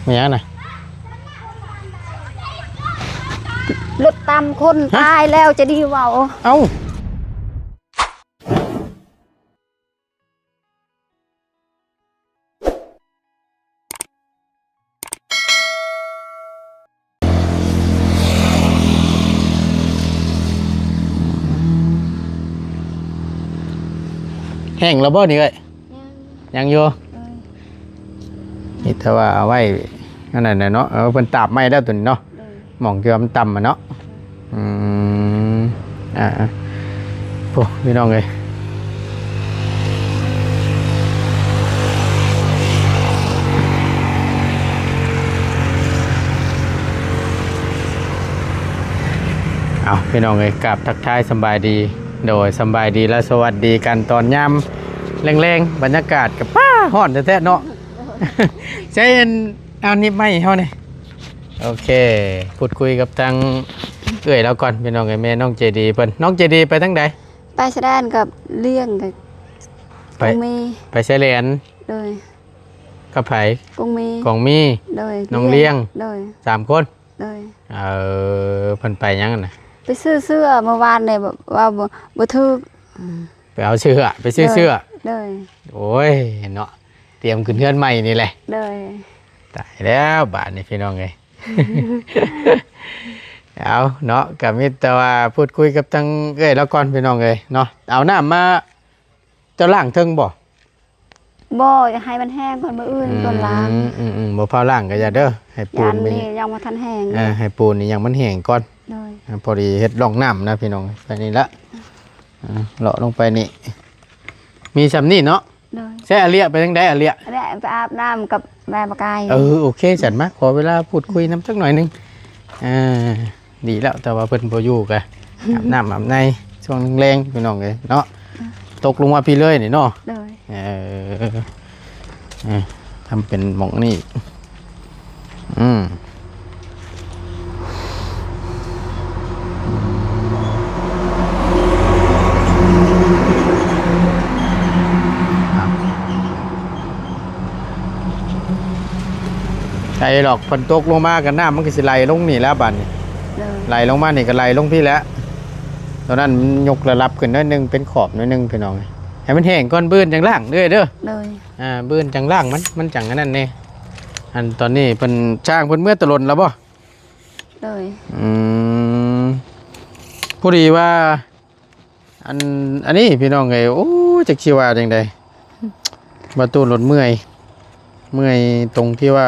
ແມ່ນຫຍັງນະ? ລົດຕຳຄົນ ຮະ? ຕາຍແລ້ວ ຈະດີເວົ້າ. ເອົ້າ. ແຫ້ງແລ້ວບໍ່ນີ້ເອີຍ? ຍັງ ຍັງຢູ່. ໂດຍ. ມີແຕ່ວ່າເອົາໄວ້ອັນນັ້ນແຫຼະເນາະ. ເອີ ເພິ່ນຕາບໃໝ່ແລ້ວໂຕນີ້ເນາະ. ໂດຍ. ໝ່ອງທີ່ວ່າມັນຕ່ຳຫັ້ນເນາະ. ອືມ ອ່າໆ ໂອ້ ພີ່ນ້ອງເອີຍ ເອົາ ພີ່ນ້ອງເອີຍ ກາບທັກທາຍສຳບາຍດີ ໂດຍ ສຳບາຍດີ ແລະ ສະຫວັດດີກັນຕອນຍາມແລງໆ ບັນຍາກາດກໍ ປ້າ ຮ້ອນແທ້ໆເນາະ. ໃຊ້ອັນ ເອົານິບໄມ້ໃຫ້ເຮົາແດ່. ໂອເຄ ພູດຄຸຍກັບທາງເອື້ອຍລາວກ່ອນ ພີ່ນ້ອງເອີຍ ແມ່ນ້ອງໃຈດີເພິ່ນ. ນ້ອງໃຈດີໄປທາງໃດ? ໄປສະແດນກັບລ້ຽງກັບ ໄປ ກົງມີ ໄປຊາຍແດນ. ໂດຍ. ກັບໃຜ? ກົງມີ ກົງມີ. ໂດຍ. ນ້ອງລ້ຽງ. ໂດຍ. ສາມຄົນ. ໂດຍ. ເອີ ເພິ່ນໄປຫຍັງຫັ້ນນະ? ໄປຊື້ເສື້ອ ເມື່ອວານນີ້ ວ່າ ວ່າບໍ່ ບໍ່ຖືກ. ອືມ. ໄປເອົາເສື້ອ ໄປຊື້ເສື້ອ. ໂດຍ. ໂດຍ. ໂອ້ຍ ເນາະ ຕຽມຂຶ້ນເຮືອນໃໝ່ນີ້ແຫຼະ. ໂດຍ. ຕາຍແລ້ວບາດນີ້ ພີ່ນ້ອງເອີຍ. ເອົາເນາະ ກໍມີແຕ່ວ່າພູດຄຸຍກັບທາງເອື້ອຍລາວກ່ອນ ພີ່ນ້ອງເອີຍເນາະ. ເອົານ້ຳມາ ເຈົ້າລ້າງເທິງບໍ່? ບໍ່ ຢາກໃຫ້ມັນແຫ້ງກ່ອນ ມື້ອື່ນກ່ອນລ້າງ. ອືມໆໆ ບໍ່ຟ້າວລ້າງກໍຢ່າເດີ ໃຫ້ປູນ ຢ້ານນີ້ຍັງບໍ່ທັນແຫ້ງ. ເອີ ໃຫ້ປູນນີ້ຍັງມັນແຫ້ງກ່ອນ. ໂດຍ. ອ່າ ພໍດີເຮັດຮ່ອງນ້ຳນະ ພີ່ນ້ອງ ໄປນີ້ລະ. ອ່າ ເລາະລົງໄປນີ້ ມີຊ່ຳນີ້ເນາະ. ໂດຍ. ໃຊ້ອາເລຍໄປທາງໃດ ອາເລຍ? ອາເລຍໄປອາບນ້ຳກັບແມ່ປາກາຍ. ເອີ ໂອເຄ ສັນມາ ຂໍເວລາພູດຄຸຍນຳຈັກໜ້ອຍໜຶ່ງ. ອ່າ ດີແລ້ວ ແຕ່ວ່າເພິ່ນບໍ່ຢູ່ກະ ອາບນ້ຳອາບໃນຊ່ວງແລງໆ ພີ່ນ້ອງເອີຍເນາະ. ຕົກລົງມາພີ້ເລີຍນີ້ເນາະ. ໂດຍ. ເອີ ເອີ ທຳເປັນໝ່ອງນີ້. ອືມ ໃສ່ດອກ ເພິ່ນຕົກລົງມາກໍນ້ຳມັນກໍຊິໄຫຼລົງນີ້ແລ້ວບາດນີ້. ໂດຍ. ໄຫຼລົງມານີ້ກໍໄຫຼລົງພີ້ແລ້ວ. ຕອນນັ້ນມັນຍົກລະດັບຂຶ້ນໜ້ອຍໜຶ່ງ ເປັນຂອບໜ້ອຍໜຶ່ງ ພີ່ນ້ອງ. ໃຫ້ມັນແຫ້ງກ່ອນ ບືນຈັ່ງລ້າງເດີ້. ໂດຍ. ອ່າ ບືນຈັ່ງລ້າງມັນ ມັນຈັ່ງອັນນັ້ນແດ່. ອັນຕອນນີ້ເພິ່ນ ຊ່າງເພິ່ນເມືອແຕ່ດົນແລ້ວບໍ່? ໂດຍ. ອືມ ພໍດີວ່າ ອັນ ອັນນີ້ພີ່ນ້ອງເອີຍ ໂອ້ ຈັກຊິວ່າຈັ່ງໃດ ບ່າວຕູນລົດເມື່ອຍ ເມື່ອຍຕົງທີ່ວ່າ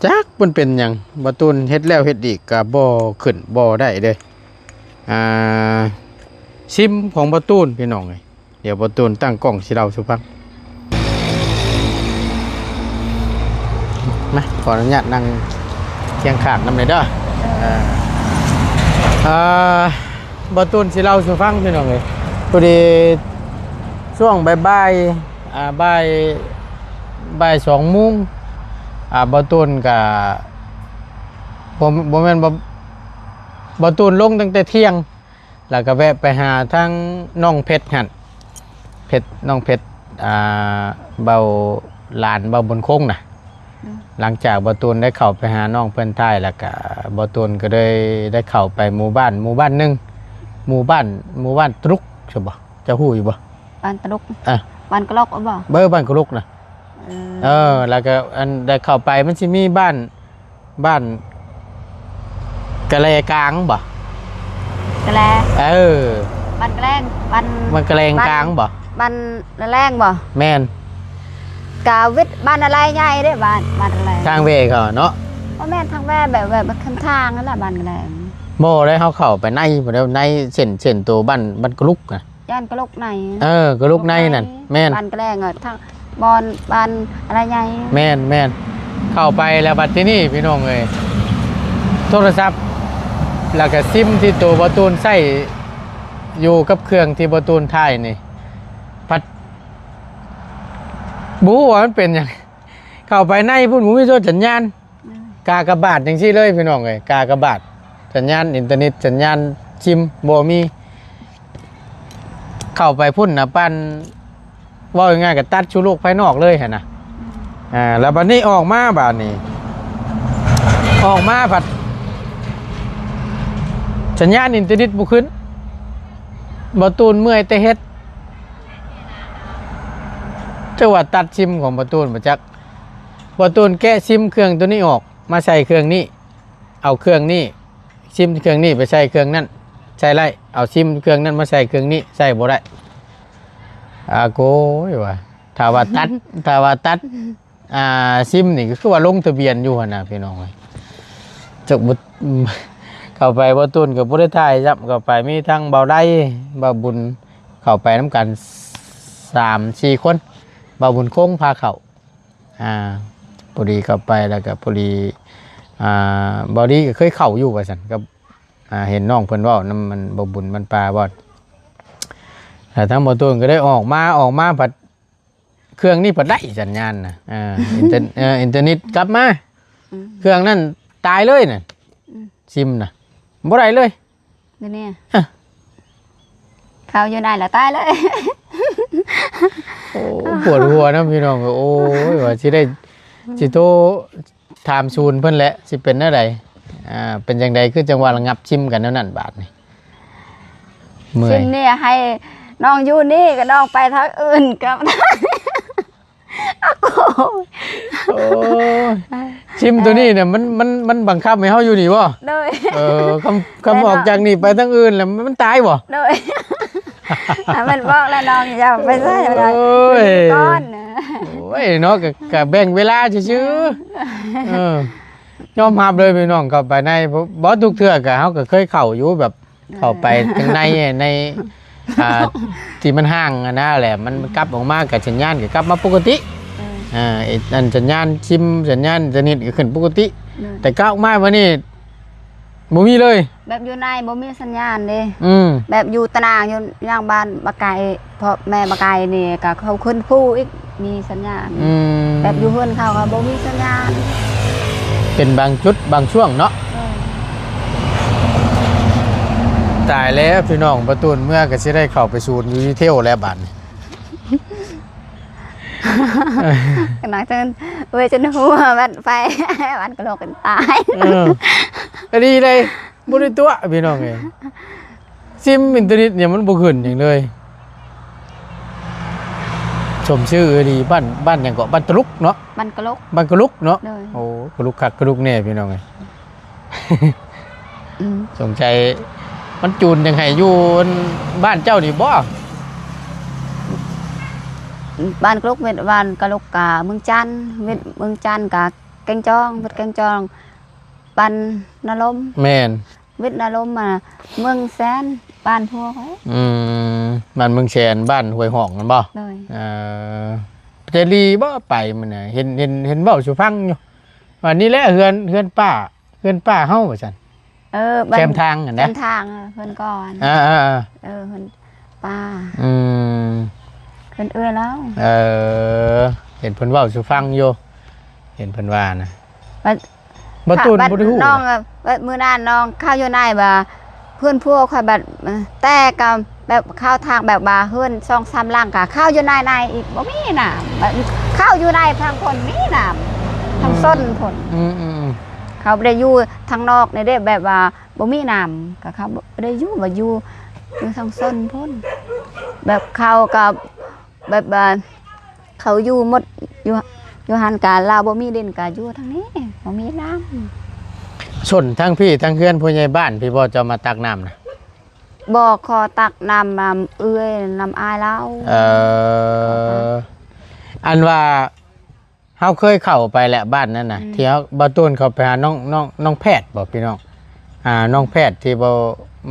ຈັກມັນເປັນຫຍັງ ບ່າວຕູນເຮັດແລ້ວເຮັດອີກກໍບໍ່ຂຶ້ນບໍ່ໄດ້ເດ້. ອ່າ ຊິມຂອງບ່າວຕູນ ພີ່ນ້ອງເອີຍ ດຽວບ່າວຕູນຕັ້ງກ້ອງຊິເລົ່າສູ່ຟັງ. ມາ ຂໍອະນຸຍາດນັ່ງຄຽງຂ້າງນຳແດ່ເດີ. ເອີ ອ່າ ບ່າວຕູນຊິເລົ່າສູ່ຟັງ ພີ່ນ້ອງເອີຍ. ພໍດີຊ່ວງບ່າຍໆ ອ່າ ບ່າຍ ບ່າຍສອງໂມງ ອ່າ ບ່າວຕູນກະ ບໍ່ ບໍ່ແມ່ນ ບ່າວ ບ່າວຕູນລົງຕັ້ງແຕ່ທ່ຽງ ແລ້ວກໍແວະໄປຫາທາງນ້ອງເພັດຫັ້ນ ເພັດ ນ້ອງເພັດ ອ່າ ເບົາ ຫຼານເບົາບຸນຄົງນະ. ອືມ. ຫຼັງຈາກບ່າວຕູນໄດ້ເຂົ້າໄປຫານ້ອງເພິ່ນທ້າຍ ແລ້ວກໍບ່າວຕູນກໍເລີຍໄດ້ເຂົ້າໄປໝູ່ບ້ານ ໝູ່ບ້ານໜຶ່ງ ໝູ່ບ້ານ ໝູ່ບ້ານຕະລຸກ ໃຊ່ບໍ່? ເຈົ້າຮູ້ຢູ່ບໍ່? ບ້ານຕະລຸກ ເອີ ບ້ານກະລົກບໍ? ເບີ ບ້ານກະລຸກນະ. ເອີ ເອີ ແລ້ວກໍອັນໄດ້ເຂົ້າໄປ ມັນຊິມີບ້ານ ບ້ານກະແລກາງບໍ? ກະແລ ເອີ ບ້ານກະແລງ ບ້ານ ບ້ານກະແລງກາງບໍ? ບ້ານລະແລງບໍ? ແມ່ນ. ກະວິດ ບ້ານລະແລໃຫຍ່ເດ້ ບ້ານ ບ້ານລະແລ ທາງແວ່ເຂົາເນາະ. ບໍ່ແມ່ນທາງແວ່ ແບບ ແບບ ແບບເຄິ່ງທາງນັ້ນແຫຼະ ບ້ານກະແລງ. ບໍ່ໄດ້ ເຮົາເຂົ້າໄປໃນພຸ້ນແລ້ວ ໃນເສັ້ນ ເສັ້ນໂຕບ້ານ ບ້ານກະລຸກນະ. ຢ້ານກະລຸກໃນ ເອີ ກະລຸກໃນນັ້ນ ແມ່ນ ບ້ານກະແລງ ເອີ ທາງບ່ອນ ບ້ານອະໄລໃຫຍ່ ແມ່ນໆ. ເຂົ້າໄປແລ້ວບັດທີນີ້ ພີ່ນ້ອງເອີຍ ໂທລະສັບ ແລ້ວກະຊິມທີ່ໂຕບ່າວຕູນໃຊ້ຢູ່ກັບເຄື່ອງທີ່ບ່າວຕູນຖ່າຍນີ້ ພັດບໍ່ຮູ້ວ່າມັນເປັນຫຍັງ ເຂົ້າໄປໃນພຸ້ນບໍ່ມີໂຕສັນຍານ. ອືມ. ກາກະບາດຈັ່ງຊີ້ເລີຍ ພີ່ນ້ອງເອີຍ ກາກະບາດ ສັນຍານອິນເຕີເນັດ ສັນຍານຊິມບໍ່ມີ. ເຂົ້າໄປພຸ້ນນະ ປານ ເວົ້າງ່າຍໆ ກໍຕັດສູ່ໂລກພາຍນອກເລີຍຫັ້ນນະ. ອືມ. ອ່າ ແລ້ວບັດນີ້ອອກມາ ບາດນີ້ອອກມາພັດສັນຍານອິນເຕີເນັດບໍ່ຂຶ້ນ. ບ່າວຕູນເມື່ອຍແຕ່ເຮັດ ຈັກວ່າຕັດຊິມຂອງບ່າວຕູນບໍ່ຈັກ. ບ່າວຕູນແກະຊິມເຄື່ອງໂຕນີ້ອອກ ມາໃສ່ເຄື່ອງນີ້ ເອົາເຄື່ອງນີ້ ຊິມເຄື່ອງນີ້ໄປໃສ່ເຄື່ອງນັ້ນ ໃຊ້ໄດ້. ເອົາຊິມເຄື່ອງນັ້ນມາໃສ່ເຄື່ອງນີ້ ໃຊ້ບໍ່ໄດ້. ອາໂກຍວ່າ ຖ້າວ່າຕັດ ຖ້າວ່າຕັດ ອ່າ ຊິມນີ້ກໍຄືວ່າລົງທະບຽນຢູ່ຫັ້ນນະພີ່ນ້ອງເອີຍ. ຈັກບໍ່ ເຂົ້າໄປ ບ່າວຕູນກໍບໍ່ໄດ້ຖ່າຍຊ້ຳ ເຂົ້າໄປມີທັງບ່າວໄດ ບ່າວບຸນ ເຂົ້າໄປນຳກັນສາມສີ່ຄົນ ບ່າວບຸນຄົງພາເຂົ້າ. ອ່າ ພໍດີເຂົ້າໄປແລ້ວກໍພໍດີ ອ່າ ບ່າວດີກໍເຄີຍເຂົ້າຢູ່ວ່າຊັ້ນ ກັບ ອ່າ ເຫັນນ້ອງເພິ່ນເວົ້ານຳ ມັນບໍ່ບຸນມັນປາບໍ່. ແລ້ວທາງບ່າວຕູນກໍໄດ້ອອກມາ ອອກມາພັດເຄື່ອງນີ້ພັດໄດ້ສັນຍານນະ ອ່າ ອິນເຕີ ເອີ ອິນເຕີເນັດກັບມາ ອືມ ເຄື່ອງນັ້ນຕາຍເລີຍນະ ອືມ ຊິມນະ ບໍ່ໄດ້ເລີຍ. ດຽວນີ້ ຮະ ເຂົ້າຢູ່ໃນລະຕາຍເລີຍ. ໂອ້ ປວດຫົວນຳພີ່ນ້ອງ. ໂອ້ຍ ວ່າຊິໄດ້ ຊິໂທຖາມສູນເພິ່ນແຫຼະ ຊິເປັນແນວໃດ ອ່າ ເປັນຈັ່ງໃດ ຄືຈັ່ງວ່າລະງັບຊິມກັນແນວນັ້ນບາດນີ້. ເມື່ອຍ ຊິມນີ້ໃຫ້ນ້ອງຢູ່ນີ້ ກໍນ້ອງໄປທາງອື່ນກໍ ອາໂກ ໂອ້ຍ ຊິມໂຕນີ້ນະ ມັນ ມັນ ມັນບັງຄັບໃຫ້ເຮົາຢູ່ນີ້ບໍ່? ໂດຍ ເອີ ຄຳ ຄຳອອກຈາກນີ້ໄປທາງອື່ນແລ້ວມັນຕາຍບໍ່? ໂດຍ ມັນບອກແລ້ວນ້ອງຢ່າໄປໃສ່ ໂອ້ຍ ຢູ່ນີ້ກ່ອນ. ໂອ້ຍເນາະ ກະ ກະແບ່ງເວລາຊື່ໆ. ເອີ ຍອມຮັບເລີຍພີ່ນ້ອງ ເຂົ້າໄປໃນ ບໍ່ ບໍ່ທຸກເທື່ອກະ ເຮົາກະເຄີຍເຂົ້າຢູ່ແບບ ເຂົ້າໄປທາງໃນ ໃນ ອ່າ ທີ່ມັນຫ່າງຫັ້ນນະແຫຼະ ມັນກັບອອກມາກະສັນຍານກະກັບມາປົກກະຕິ. ເອີ ອ່າ ອັນສັນຍານຊິມ ສັນຍານອິນເຕີເນັດກະຂຶ້ນປົກກະຕິ. ເອີ ແຕ່ກັບອອກມາບັດນີ້ບໍ່ມີເລີຍ ແບບຢູ່ໃນບໍ່ມີສັນຍານເດ້. ອືມ ແບບຢູ່ຕາໜ່າງ ຢູ່ຫຍັງ ບ້ານບັກໄກ່ ພໍ່ແມ່ບັກໄກ່ນີ້ກະເຂົາຂຶ້ນພູອີກ ມີສັນຍານ. ອືມ ແບບຢູ່ເຮືອນເຂົາກໍບໍ່ມີສັນຍານ ເປັນບາງຈຸດບາງຊ່ວງເນາະ. ເອີ ຕາຍແລ້ວພີ່ນ້ອງ ປະຕູນເມືອກໍຊິໄດ້ເຂົ້າໄປສູນຢູ່ທີ່ເທວແລ້ວບາດນີ້. ຂະໜາດເພິ່ນເວີຍຈົນຫົວບັດໄປ ບັດກະໂຫຼກກັນຕາຍ. ເອີ ອີ່ຫຼີເດ້. ບໍ່ໄດ້ຕົວະພີ່ນ້ອງເອີຍ ຊິມອິນເຕີເນັດຫຍັງມັນບໍ່ຂຶ້ນຫຍັງເລີຍ. ສົມຊື່ອີ່ຫຼີ ບ້ານ ບ້ານຫຍັງເກາະ ບ້ານຕະລຸກເນາະ ບ້ານກະລຸກ ບ້ານກະລຸກເນາະ. ໂອ້ ກະລຸກຄັກກະລຸກແນ່ພີ່ນ້ອງເອີຍ. ອືມ ສົງໄສມັນຈູນຈັ່ງໃຫ້ຢູ່ບ້ານເຈົ້ານີ້ບໍ່? ບ້ານກະລຸກ ເວດ ບ້ານກະລຸກກະເມືອງຈັນ ເວດ ເມືອງຈັນກະແກ້ງຈອງ ເວດແກ້ງຈອງ ບ້ານນາລົມ. ແມ່ນ ເວດນາລົມ ມາເມືອງແສນ ບ້ານພວກ. ອືມ ບ້ານເມືອງແສນ ບ້ານຫ້ວຍຫ້ອງນັ້ນບໍ່? ໂດຍ ເອີ ເຈລີບໍ່ໄປມື້ນະ ເຫັນ ເຫັນ ເຫັນເວົ້າສູ່ຟັງຢູ່ ວ່ານີ້ແຫຼະເຮືອນ ເຮືອນປ້າ ເຮືອນປ້າເຮົາວ່າຊັ້ນ. ເອີ ບ້ານແຄມທາງຫັ້ນນະ ແຄມທາງ ເອີ ເຮືອນກ່ອນ ເອີ ເອີ ເອີ ເອີ ເຮືອນປ້າ. ອືມ ເຮືອນເອື້ອຍລາວ. ເອີ ເຫັນເພິ່ນເວົ້າສູ່ຟັງຢູ່ ເຫັນເພິ່ນວ່ານະ ບັດ ບໍ່ຕູນ ບັດ ບໍ່ໄດ້ຮູ້ ນ້ອງ ບັດມື້ນັ້ນນ້ອງເຂົ້າຢູ່ໃນວ່າ ເພື່ອນພວກຂ້ອຍບັດ ແຕ່ກໍແບບເຂົ້າທາງແບບວ່າເຮືອນສອງສາມຫຼັງ ກໍເຂົ້າຢູ່ໃນ ໃນອີກບໍ່ມີນ້ຳ ບັດເຂົ້າຢູ່ໃນທາງພຸ້ນມີນ້ຳ ທາງ ອືມ ຊົນພຸ້ນ. ອືມໆໆ ເຂົາບໍ່ໄດ້ຢູ່ທາງນອກນີ້ເດ້ ແບບວ່າບໍ່ມີນ້ຳ ກໍເຂົາບໍ່ໄດ້ຢູ່ ວ່າຢູ່ ຢູ່ທາງຊົນພຸ້ນ ແບບເຂົາກໍ ແບບວ່າເຂົາຢູ່ໝົດ ຢູ່ ຢູ່ຫັ້ນກະລາວບໍ່ມີດິນກະຢູ່ທາງນີ້ ບໍ່ມີນ້ຳ. ຊົນທາງພີ້ ທາງເຮືອນຜູ້ໃຫຍ່ບ້ານພີ້ບໍ່ ເຈົ້າມາຕັກນ້ຳນະ? ບໍ່ ຂໍຕັກນ້ຳນຳເອື້ອຍ ນຳອ້າຍລາວ. ເອີ ອັນວ່າ ເຮົາເຄີຍເຂົ້າໄປແຫຼະບ້ານນັ້ນນະ ອືມ ທີ່ເຮົາ ບ່າວຕູນເຂົ້າໄປຫານ້ອງ ນ້ອງ ນ້ອງແພດບໍ່ພີ່ນ້ອງ? ອ່າ ນ້ອງແພດທີ່ບໍ່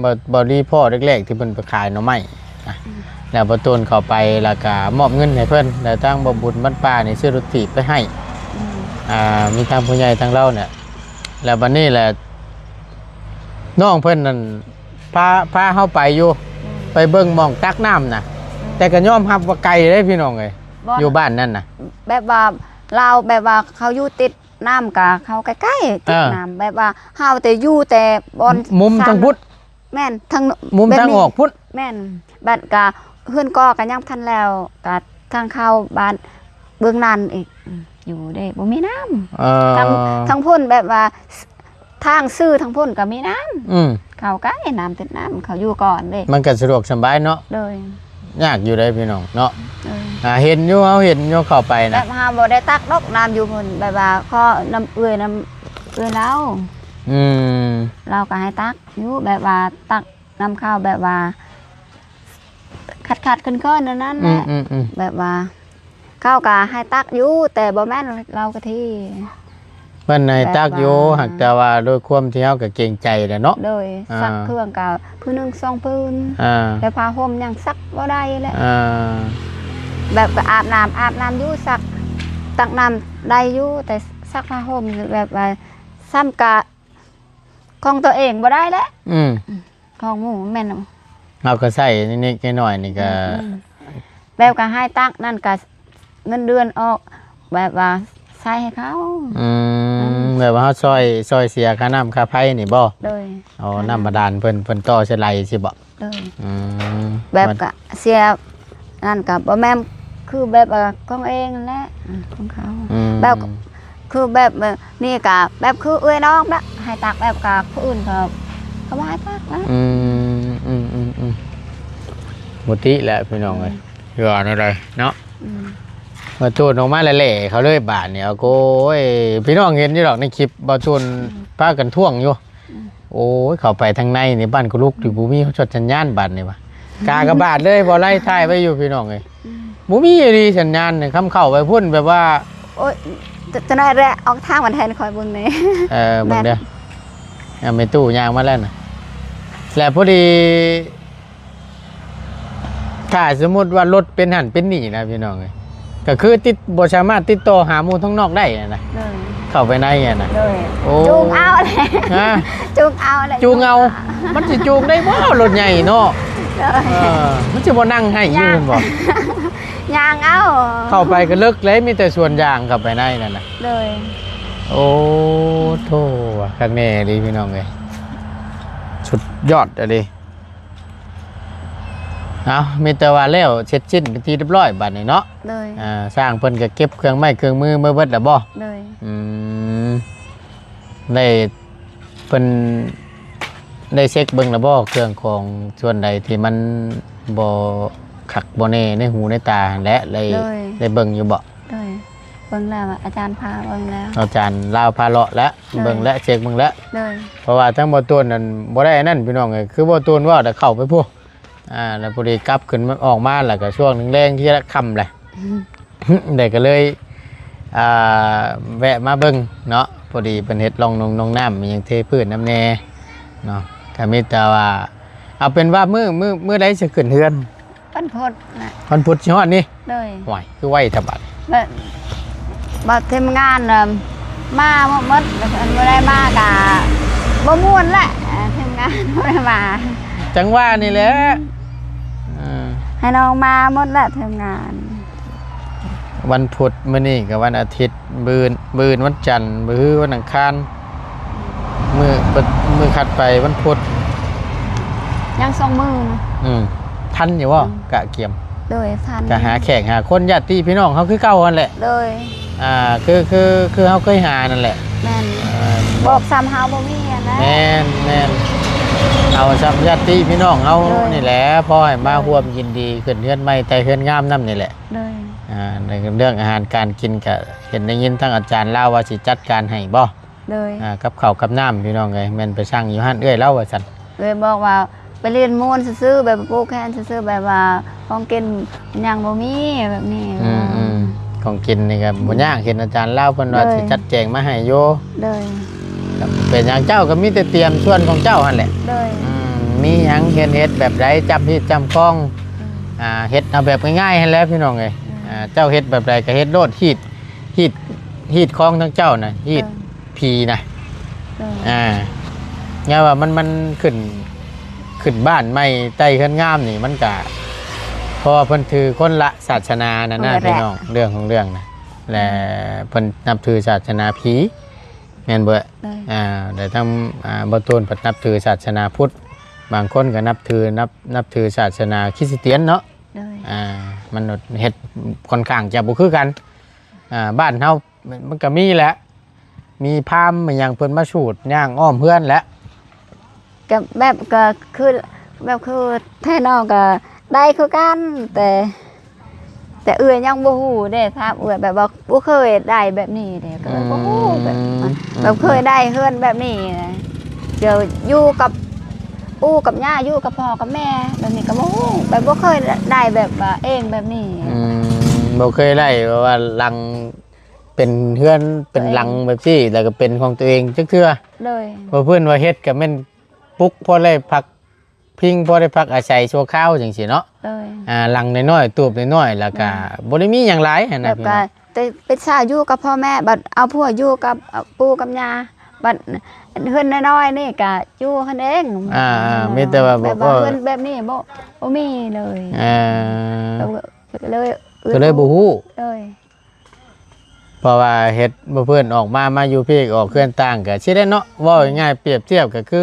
ບໍ່ ບໍ່ດີພໍ້ແລກໆ ທີ່ເພິ່ນໄປຂາຍໜໍ່ໄມ້ນະ ອືມ ແລ້ວບ່າວຕູນເຂົ້າໄປ ແລ້ວກະມອບເງິນໃຫ້ເພິ່ນ ແລ້ວທາງບ່າວບຸນບ້ານປ່ານີ້ຊື້ລົດຖີບໄປໃຫ້ ອືມ ອ່າ ມີທາງຜູ້ໃຫຍ່ທາງລາວນີ້ ແລ້ວບັດນີ້ແຫຼະ ນ້ອງເພິ່ນນັ້ນພາ ພາເຮົາໄປຢູ່ ອືມ ໄປເບິ່ງໝ່ອງຕັກນ້ຳນະ ອືມ ແຕ່ກໍຍອມຮັບວ່າໄກເດ້ພີ່ນ້ອງເອີຍ ຢູ່ບ້ານນັ້ນນະ ແບບວ່າລາວ ແບບວ່າເຂົາຢູ່ຕິດ ນ້ຳກະເຂົາໃກ້ໆ ເອີ ຕິດນ້ຳ ແບບວ່າເຮົາແຕ່ຢູ່ແຕ່ບ່ອນມຸມທາງພຸ້ນ ແມ່ນ ທາງມຸມທາງອອກພຸ້ນ ແມ່ນ ບັດກະເຮືອນກໍ ກະຍັງບໍ່ທັນແລ້ວ ກະທາງເຂົ້າບ້ານເບື້ອງນັ້ນອີກ ອືມ ຢູ່ເດ້ ບໍ່ມີນ້ຳ. ເອີ ທາງ ທາງພຸ້ນແບບວ່າ ທາງຊື່ທາງພຸ້ນກໍມີນ້ຳ ອືມ ເຂົາໃກ້ນ້ຳຕິດນ້ຳ ເຂົາຢູ່ກ່ອນເດ້ ມັນກໍສະດວກສະບາຍເນາະ. ໂດຍ ຍາກຢູ່ເດ້ພີ່ນ້ອງເນາະ. ໂດຍ ອ່າ ເຫັນຢູ່ ເຮົາເຫັນຢູ່ເຂົ້າໄປນະ ແບບເຮົາບໍ່ໄດ້ຕັກດອກນ້ຳຢູ່ພຸ້ນ ແບບວ່າຂໍນ້ຳເອື້ອຍ ນ້ຳເອື້ອຍລາວ ອືມ ລາວກໍໃຫ້ຕັກຢູ່ ແບບວ່າຕັກ ນຳເຂົ້າແບບວ່າ ຂັດໆເຂີນໆ ນັ້ນໆ ອືມ ແຫຼະ ອືມໆ ແບບວ່າ ເຂົາກໍໃຫ້ຕັກຢູ່ ແຕ່ບໍ່ແມ່ນເຫຼົ້າກະທິ ເພິ່ນໃຫ້ຕັກຢູ່ ແບບວ່າ ຫາກແຕ່ວ່າດ້ວຍຄວາມທີ່ເຮົາກໍເກງໃຈແຫຼະເນາະ. ໂດຍ ອ່າ ຊັກເຄື່ອງກໍຜືນໜຶ່ງສອງຜືນ ອ່າ ແຕ່ຜ້າຫົ່ມຍັງຊັກບໍ່ໄດ້ແຫຼະ ອ່າ ແບບກໍອາບນ້ຳ ອາບນ້ຳຢູ່ ຊັກ ຕັກນ້ຳໄດ້ຢູ່ ແຕ່ຊັກຜ້າຫົ່ມແບບວ່າ ຊ້ຳກະຂອງຕົວເອງບໍ່ໄດ້ແຫຼະ ອືມ ຂອງໝູ່ແມ່ນ ເຮົາກໍໃຊ້ນິດໆໜ້ອຍໆນີ້ກໍ ອືມ ແບບກໍໃຫ້ຕັກນັ້ນກໍເງິນເດືອນອອກ ແບບວ່າໃຊ້ໃຫ້ເຂົາ ອືມ ອືມ ແບບວ່າເຮົາຊ່ອຍ ຊ່ອຍເສຍຄ່ານ້ຳຄ່າໄຟນີ້ບໍ່? ໂດຍ ອໍ ຄ່ານ້ຳ ນ້ຳບາດານເພິ່ນ ເພິ່ນຕໍ່ໃສ່ໄລ່ຊີ້ບໍ່? ໂດຍ ອືມ ແບບກໍເສຍ ນັ້ນກໍບໍ່ແມ່ນ ຄືແບບວ່າຂອງເອງຫັ້ນແຫຼະ ອາ ຂອງເຂົາ ອືມ ແບບ ຄືແບບ ແບບນີ້ກໍແບບຄືເອື້ອຍນ້ອງນະ ໃຫ້ຕັກແບບກໍຜູ້ອື່ນເຂົາ ເຂົາບໍ່ໃຫ້ຕັກນະ ອືມ ອືມໆໆ ບໍ່ຕິແຫຼະພີ່ນ້ອງເອີຍ ອືມ ຄືວ່າແນວໃດເນາະ ອືມ ມາໂຕນອອກມາແຫຼະໆເຂົາເລີຍບາດນີ້ ໂອ້ຍ ພີ່ນ້ອງເຫັນຢູ່ດອກໃນຄລິບ ບ່າວໂຕນ ອືມ ພາກັນທ້ວງຢູ່ ອືມ ໂອ້ຍ ເຂົ້າໄປທາງໃນນີ້ ບ້ານກຸລຸກຢູ່ ອືມ ບໍ່ມີສັນຍານບາດນີ້ວ່າ ກາກະບາດເລີຍ ບໍ່ໄລ່ຖ່າຍໄວ້ຢູ່ພີ່ນ້ອງເອີຍ ອືມ ບໍ່ມີອີ່ຫຼີສັນຍານນີ້ ຄຳເຂົ້າໄປພຸ້ນແບບວ່າ ໂອ້ຍ ຈະ ຈະໄດ້ແຫຼະ ອອກທາງມັນແທນ ຄອຍເບິ່ງແດ່ ເອີ ເບິ່ງເດີ ແມ່ນ ອ່າ ແມ່ຕູ້ຍ່າງມາແລ້ວນະ ແລະ ພໍດີ ຖ້າສົມມຸດວ່າລົດເປັນຫັ້ນເປັນນີ້ນະພີ່ນ້ອງເອີຍ ກໍຄືຕິດ ບໍ່ສາມາດຕິດຕໍ່ຫາໝູ່ທາງນອກໄດ້ນະ ໂດຍ ເຂົ້າໄປໃນຫັ້ນນະ ໂດຍ ໂອ້ ຈູງເອົາແຫຼະ ຮະ ຈູງເອົາແຫຼະ ຈູງເອົາ ມັນຊິຈູງໄດ້ບໍ່ລົດໃຫຍ່ເນາະ ໂດຍ ເອີ ມັນຊິບໍ່ນັ່ງໃຫ້ຢູ່ແມ່ນບໍ່ ຍ່າງເອົາ ເຂົ້າໄປກໍເລິກເລີຍ ມີແຕ່ສວນຢາງເຂົ້າໄປໃນນັ້ນນະ ໂດຍ ໂອ້ ໂທ້ ຄັກແນ່ອີ່ຫຼີພີ່ນ້ອງເອີຍ ສຸດຍອດອີ່ຫຼີ. ເອົາ ມີແຕ່ວ່າແລ້ວເສັດສິ້ນເປັນທີ່ຮຽບຮ້ອຍບາດນີ້ເນາະ ໂດຍ ອ່າ ຊ່າງເພິ່ນກໍເກັບເຄື່ອງໄມ້ເຄື່ອງມືມາເບິດແລ້ວບໍ່? ໂດຍ ອືມ ໄດ້ ເພິ່ນໄດ້ເຊັກເບິ່ງແລ້ວບໍ່ ເຄື່ອງຂອງສ່ວນໃດທີ່ມັນບໍ່ຄັກບໍ່ແນ່ໃນຫູໃນຕາຫັ້ນແຫຼະ ໄດ້ ໂດຍ ໄດ້ເບິ່ງຢູ່ບໍ່? ໂດຍ ເບິ່ງແລ້ວ ອາຈານພາເບິ່ງແລ້ວ ອາຈານລາວພາເລາະແລ້ວ ໂດຍ ເບິ່ງແລ້ວ ເຊັກເບິ່ງແລ້ວ ໂດຍ ເພາະວ່າທາງບໍ່ຕວນນັ້ນບໍ່ໄດ້ອັນນັ້ນພີ່ນ້ອງເອີຍ ຄືບໍ່ຕວນເວົ້າແລ້ວເຂົ້າໄປພຸ້ນ ອ່າ ແລ້ວພໍດີກັບຂຶ້ນມາ ອອກມາແລ້ວກໍຊ່ວງແລງໆ ທີ່ລະຄ່ຳແຫຼະ ອືມ ແລ້ວກໍເລີຍ ອ່າ ແວະມາເບິ່ງເນາະ ພໍດີເພິ່ນເຮັດຮ່ອງນົງໜອງນ້ຳ ມີຫຍັງເທພື້ນນຳແດ່ເນາະ ກໍມີແຕ່ວ່າ ເອົາເປັນວ່າມື້ ມື້ ມື້ໃດຊິຂຶ້ນເຮືອນ? ວັນພຸດນະ ວັນພຸດຊິຮອດນີ້ ໂດຍ ໂອ້ຍ ຄືໄວແທ້ບາດ ແບບ ບາດທີມງານນະ ມາໝົດ ຄັນບໍ່ໄດ້ມາກະບໍ່ມ່ວນແຫຼະ ທີມງານບໍ່ໄດ້ມາ ຈັ່ງວ່ານີ້ແຫຼະ ອືມ ເອີ ໃຫ້ນ້ອງມາໝົດແຫຼະທີມງານ ວັນພຸດ ມື້ນີ້ກໍວັນອາທິດ ມື້ອື່ນ ມື້ອື່ນວັນຈັນ ມື້ຮືວັນອັງຄານ ມື້ ມື້ຖັດໄປວັນພຸດ ຍັງສອງມື້ນະ ອືມ ທັນຢູ່ບໍ່? ອືມ ກະກຽມ ໂດຍ ທັນ ກະຫາແຂກຫາຄົນ ຍາດຕິພີ່ນ້ອງເຮົາຄືເກົ່າຫັ້ນແຫຼະ ໂດຍ ອ່າ ຄື ຄື ຄືເຮົາເຄີຍຫານັ້ນແຫຼະ ແມ່ນ ອ່າ ບອກຊ້ຳເຮົາບໍ່ມີຫັ້ນນະ ແມ່ນ ແມ່ນ ເອົາຊ້ຳຍາດຕິພີ່ນ້ອງເຮົາ ໂດຍ ນີ້ແຫຼະ ພໍໃຫ້ມາ ໂດຍ ຮ່ວມຍິນດີຂຶ້ນເຮືອນໃໝ່ ໄຕ່ເຮືອນງາມນຳນີ້ແຫຼະ ໂດຍ ອ່າ ໃນເລື່ອງອາຫານການກິນກະເຫັນໄດ້ຍິນທາງອາຈານລາວວ່າຊິຈັດການໃຫ້ບໍ່? ໂດຍ ອ່າ ກັບເຂົ້າກັບນ້ຳພີ່ນ້ອງເອີຍ ແມ່ນໄປສັ່ງຢູ່ຮ້ານເອື້ອຍລາວວ່າຊັ້ນ ເອື້ອຍບອກວ່າໄປຫຼິ້ນມ່ວນຊື່ໆ ແບບຜູກແຂນຊື່ໆ ແບບວ່າຂອງກິນຫຍັງບໍ່ມີແບບນີ້ ອືມໆ ຂອງກິນນີ້ກໍບໍ່ຍາກ ອືມ ເຫັນອາຈານລາວເພິ່ນວ່າ ໂດຍ ຊິຈັດແຈງມາໃຫ້ຢູ່ ໂດຍ ກໍເປັນຫຍັງ ເຈົ້າກໍມີແຕ່ຕຽມສ່ວນຂອງເຈົ້າຫັ້ນແຫຼະ ໂດຍ ອືມ ມີຫຍັງເຮັດ ເຮັດແບບໃດ ຈ້ຳຮີດຈ້ຳຄອງ ອືມ ອ່າ ເຮັດເອົາແບບງ່າຍໆຫັ້ນແຫຼະພີ່ນ້ອງເອີຍ ອືມ ອ່າ ເຈົ້າເຮັດແບບໃດກໍເຮັດໂລດ ຮີດ ຮີດ ຮີດຄອງທາງເຈົ້ານະ ຮີດ ເອີ ຜີນະ ເອີ ອ່າ ຍ້ອນວ່າມັນ ມັນຂຶ້ນ ຂຶ້ນບ້ານໃໝ່ ໄຕ່ເຮືອນງາມນີ້ ມັນກະ ເພາະວ່າເພິ່ນຖືຄົນລະສາສະໜານັ້ນນະ ໂອ້ຍ ພີ່ນ້ອງ ເລື່ອງຂອງເລື່ອງນະ ແລະ ເພິ່ນນັບຖືສາສະໜາຜີ ແມ່ນບໍ່? ໂດຍ ອ່າ ແລະ ທາງ ອ່າ ບໍ່ຕູນເພິ່ນນັບຖືສາສະໜາພຸດ ບາງຄົນກໍນັບຖື ນັບ ນັບຖືສາສະໜາຄຣິສຕຽນເນາະ ໂດຍ ອ່າ ມັນເຮັດຄ່ອນຂ້າງຈະບໍ່ຄືກັນ ອ່າ ບ້ານເຮົາ ມັນ ມັນກໍມີແຫຼະ ມີພາມມີຫຍັງເພິ່ນມາສູດຍ່າງອ້ອມເຮືອນແຫຼະ. ກໍແບບ ກໍຄື ແບບຄືແທ້ນ້ອງກໍໄດ້ຄືກັນ ແຕ່ ແຕ່ເອື້ອຍຍັງບໍ່ຮູ້ເດ້ ຖາມເອື້ອຍແບບວ່າບໍ່ເຄີຍໄດ້ແບບນີ້ເດ້ ກໍເລີຍບໍ່ຮູ້ແບບ ອືມ ແບບເຄີຍໄດ້ເຮືອນແບບນີ້ນະ ຈະຢູ່ກັບປູ່ກັບຍ່າ ຢູ່ກັບພໍ່ກັບແມ່ ແບບນີ້ກໍບໍ່ຮູ້ ແບບບໍ່ເຄີຍໄດ້ແບບວ່າເອງແບບນີ້. ອືມ ບໍ່ເຄີຍໄດ້ແບບວ່າຫຼັງ ເປັນເຮືອນເປັນຫຼັງແບບຊີ້ ແລ້ວກໍເປັນຂອງຕົວເອງຈັກເທື່ອ. ໂດຍ ບໍ່ເພິ່ນວ່າເຮັດກໍແມ່ນປຸກພໍໄດ້ພັກພິງ ພໍໄດ້ພັກອາໄສຊົ່ວຄາວຈັ່ງຊີ້ເນາະ. ໂດຍ ອ່າ ຫຼັງນ້ອຍໆ ຕູບນ້ອຍໆ ແລ້ວກໍ ໂດຍ ບໍ່ໄດ້ມີຫຍັງຫຼາຍຫັ້ນນະ ແບບ ພີ່ນ້ອງ ກໍໄປເຊົ່າຢູ່ກັບພໍ່ແມ່ ບັດເອົາຜົວຢູ່ກັບ ເອີ່ ປູ່ກັບຍ່າ ບັດເຮືອນນ້ອຍໆນີ້ກໍຢູ່ຫັ້ນເອງ. ອ່າໆ ມີແຕ່ວ່າ ແບບວ່າ ເອີ ເຮືອນແບບນີ້ບໍ່ ບໍ່ມີເລີຍ. ເອີ ກໍເລີຍ ກໍເລີຍບໍ່ຮູ້. ໂດຍ ເພາະວ່າເຮັດບໍ່ເພິ່ນອອກມາ ມາຢູ່ພີ້ ອອກເຮືອນຕ່າງກໍຊິໄດ້ເນາະ ເວົ້າງ່າຍໆ ປຽບທຽບກໍຄື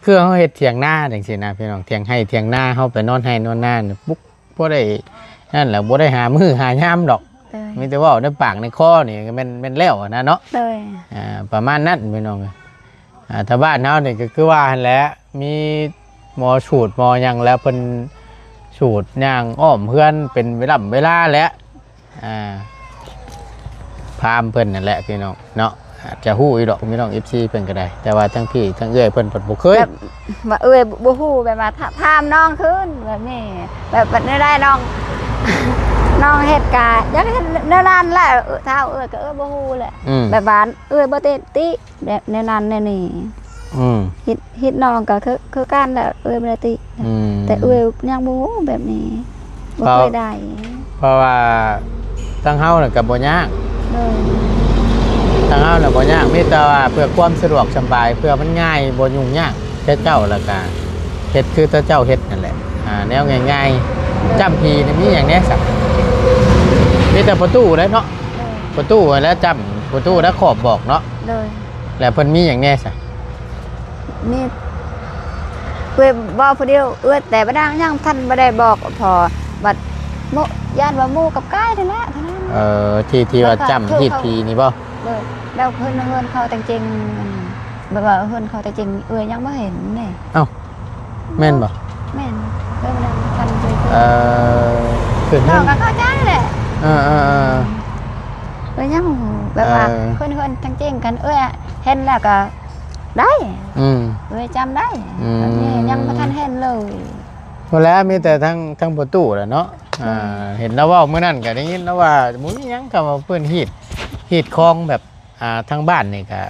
ຄືເຮົາເຮັດຖຽງນາຈັ່ງຊີ້ນະ ພີ່ນ້ອງ ຖຽງໄຮ່ຖຽງນາ ເຮົາໄປນອນໄຮ່ນອນນານີ້ ປຸກ ບໍ່ໄດ້ນັ້ນແຫຼະ ບໍ່ໄດ້ຫາມື້ຫາຍາມດອກ. ໂດຍ ມີແຕ່ເວົ້າໃນປາກໃນຄໍນີ້ກໍແມ່ນ ແມ່ນແລ້ວຫັ້ນນະເນາະ. ໂດຍ ອ່າ ປະມານນັ້ນ ພີ່ນ້ອງ. ອ່າ ແຖວບ້ານເຮົານີ້ກໍຄືວ່າຫັ້ນແຫຼະ ມີໝໍສູດໝໍຫຍັງ ແລ້ວເພິ່ນສູດຍ່າງອ້ອມເຮືອນເປັນເວລາເວລາແຫຼະ. ອ່າ ພາມເພິ່ນນັ້ນແຫຼະ ພີ່ນ້ອງເນາະ ອາດຈະຮູ້ຢູ່ດອກ ພີ່ນ້ອງ ເອັຟຊີ ເພິ່ນກໍໄດ້ ແຕ່ວ່າທັງພີ່ທັງເອື້ອຍເພິ່ນເພິ່ນບໍ່ເຄີຍ ແບບວ່າເອື້ອຍບໍ່ຮູ້ ແບບວ່າຖາ ຖາມນ້ອງຄືນແບບນີ້ ແບບ ແບບແນວໃດນ້ອງ ນ້ອງເຮັດກະຢາກເຮັດແນວນັ້ນແຫຼະ ເອີ ຖ້າເອື້ອຍກໍເອື້ອຍບໍ່ຮູ້ແຫຼະ ອືມ ແບບວ່າເອື້ອຍບໍ່ຕິ ຕິ ແບບແນວນັ້ນແນວນີ້ ອືມ ເຮັດ ເຮັດນ້ອງກໍຄື ຄືກັນແຫຼະ ເອື້ອຍບໍ່ໄດ້ຕິ ອືມ ແຕ່ເອື້ອຍຍັງບໍ່ຮູ້ແບບນີ້ ບໍ່ເຄີຍໄດ້ ເພາະວ່າທາງເຮົານະກໍບໍ່ຍາກ ໂດຍ ທາງເຮົານະບໍ່ຍາກ ມີແຕ່ວ່າເພື່ອຄວາມສະດວກສະບາຍ ເພື່ອມັນງ່າຍ ບໍ່ຫຍຸ້ງຍາກແກ່ເຈົ້າ ແລ້ວກໍເຮັດຄືແຕ່ເຈົ້າເຮັດນັ້ນແຫຼະ ອ່າ ແນວງ່າຍໆ ຈ້ຳຜີນີ້ມີຫຍັງແດ່ຊະ? ມີແຕ່ປະຕູແຫຼະເນາະ ໂດຍ ປະຕູແຫຼະຈ້ຳ ປະຕູແລະຂອບບອກເນາະ ໂດຍ ແລ້ວເພິ່ນມີຫຍັງແດ່ຊະ? ມີ ເອື້ອຍເວົ້າຜູ້ດຽວ ເອື້ອຍແຕ່ບໍ່ໄດ້ ຍັງທັນບໍ່ໄດ້ບອກພໍ່ ບັດໂມ ຢ້ານວ່າໝູກັບກາຍນັ້ນແຫຼະເທົ່ານັ້ນ ເອີ ທີ່ ທີ່ວ່າຈ້ຳຮີດຜີນີ້ບໍ່? ໂດຍ ແບບເຮືອນ ເຮືອນເຂົາແຕ່ງຈິງ ແບບວ່າເຮືອນເຂົາແຕ່ງຈິງ ເອື້ອຍຍັງບໍ່ເຫັນເດ້ ເອົ້າ ແມ່ນບໍ່? ແມ່ນ ເອື້ອຍບໍ່ໄດ້ທັນເຄີຍ ເອີ ຄື ນ້ອງກໍເຂົ້າໃຈແຫຼະ ເອີໆໆ ເອື້ອຍຍັງບໍ່ຮູ້ ແບບວ່າ ເອີ ເຮືອນ ເຮືອນແຕ່ງຈິງ ຄັນເອື້ອຍເຫັນແລ້ວກໍ ໄດ້ ອືມ ເອີຍ ຈຳໄດ້ ອືມ ແບບນີ້ຍັງບໍ່ທັນເຫັນເລີຍ ບໍ່ແລ້ວ ມີແຕ່ທາງ ທາງປະຕູແຫຼະເນາະ ໂດຍ ອ່າ ເຫັນລາວເວົ້າມື້ນັ້ນກໍໄດ້ຍິນລາວວ່າ ບໍ່ມີຫຍັງ ຄຳວ່າເພິ່ນຮີດ ຮີດຄອງແບບ ອ່າ ທາງບ້ານນີ້ກໍ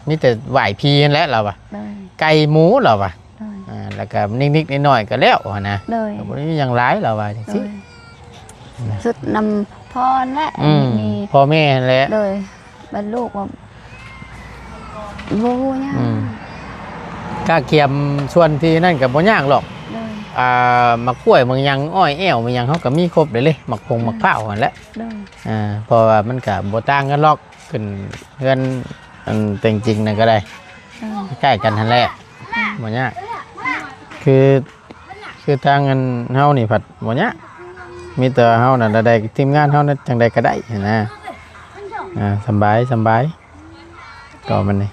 ມີແຕ່ໄຫວ້ຜີຫັ້ນແຫຼະລາວວ່າ ໂດຍ ໄກ່ໝູລາວວ່າ ໂດຍ ອ່າ ແລ້ວກໍນິກໆໜ້ອຍໆກໍແລ້ວຫັ້ນນະ ໂດຍ ກໍບໍ່ໄດ້ມີຫຍັງຫຼາຍລາວວ່າຈັ່ງຊີ້ ໂດຍ ສຸດນຳພໍ່ແຫຼະ ອືມ ມີ ພໍ່ແມ່ຫັ້ນແຫຼະ ໂດຍ ບັດລູກວ່າບໍ່ຮູ້ຫຍັງ ອືມ ກະກຽມສ່ວນທີ່ນັ້ນກໍບໍ່ຍາກຫຼອກ ໂດຍ ອ່າ ໝາກກ້ວຍ ໝາກຫຍັງ ອ້ອຍແອ້ວ ໝາກຫຍັງ ເຮົາກໍມີຄົບເດ້ເລີຍ ໝາກຜົງ ອືມ ໝາກພ້າວຫັ້ນແຫຼະ ໂດຍ ອ່າ ເພາະວ່າມັນກໍບໍ່ຕ່າງກັນຫຼອກ ຂຶ້ນເຮືອນອັນແຕ່ງຈິງນັ້ນກໍໄດ້ ໂດຍ ໃກ້ກັນຫັ້ນແຫຼະ ອືມ ບໍ່ຍາກ ຄື ຄືທາງອັນເຮົານີ້ພັດບໍ່ຍາກ ມີແຕ່ເຮົານັ້ນລະໄດ້ ທີມງານເຮົານັ້ນຈັ່ງໃດກໍໄດ້ຫັ້ນນະ ອ່າ ສຳບາຍ ສຳບາຍ ກໍມັນນີ້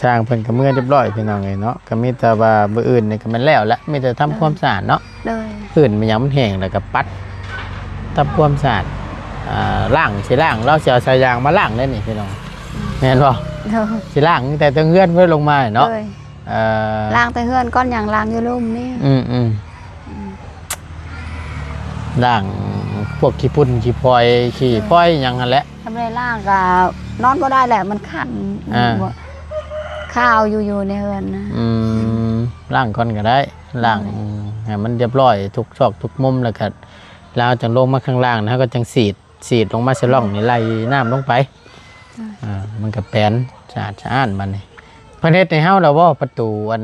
ຊ່າງເພິ່ນກໍເມືອຮຽບຮ້ອຍພີ່ນ້ອງເອີຍເນາະ ກໍມີແຕ່ວ່າມື້ອື່ນນີ້ກໍແມ່ນແລ້ວແຫຼະ ມີແຕ່ທຳຄວາມສະອາດເນາະ ໂດຍ ພື້ນແມ່ນຫຍັງມັນແຫ້ງແລ້ວກໍປັດ ທຳຄວາມສະອາດ ອ່າ ລ້າງ ຊິລ້າງ ລາວຊິເອົາສາຍຢາງມາລ້າງເດ້ນີ້ພີ່ນ້ອງ ອືມ ແມ່ນບໍ່? ໂດຍ ຊິລ້າງຕັ້ງແຕ່ເທິງເຮືອນເພິ່ນລົງມາເນາະ ໂດຍ ເອີ ລ້າງແຕ່ເຮືອນກ່ອນ ຫຍັງລ້າງຢູ່ລຸ່ມນີ້ ອືມໆ ອືມ ລ້າງພວກຂີ້ຝຸ່ນຂີ້ພອຍ ຂີ້ພອຍຫຍັງຫັ້ນແຫຼະ ຖ້າບໍ່ໄດ້ລ້າງກໍນອນບໍ່ໄດ້ແຫຼະ ມັນຄັນ ອ່າ ຄາວຢູ່ ຢູ່ໃນເຮືອນນະ ອືມ ລ້າງກ່ອນກໍໄດ້ ລ້າງ ໂດຍ ໃຫ້ມັນຮຽບຮ້ອຍທຸກຊອກທຸກມຸມ ແລ້ວກໍລາວຈັ່ງລົງມາຂ້າງລ່າງ ເຮົາກໍຈັ່ງສີດ ສີດລົງມາໃສ່ຮ່ອງນີ້ ໄຫຼນ້ຳລົງໄປ ອ່າ ມັນກໍແປນສະອາດສະອ້ານບາດນີ້ ເພິ່ນເຮັດໃຫ້ເຮົາແລ້ວບໍ່ ປະຕູອັນ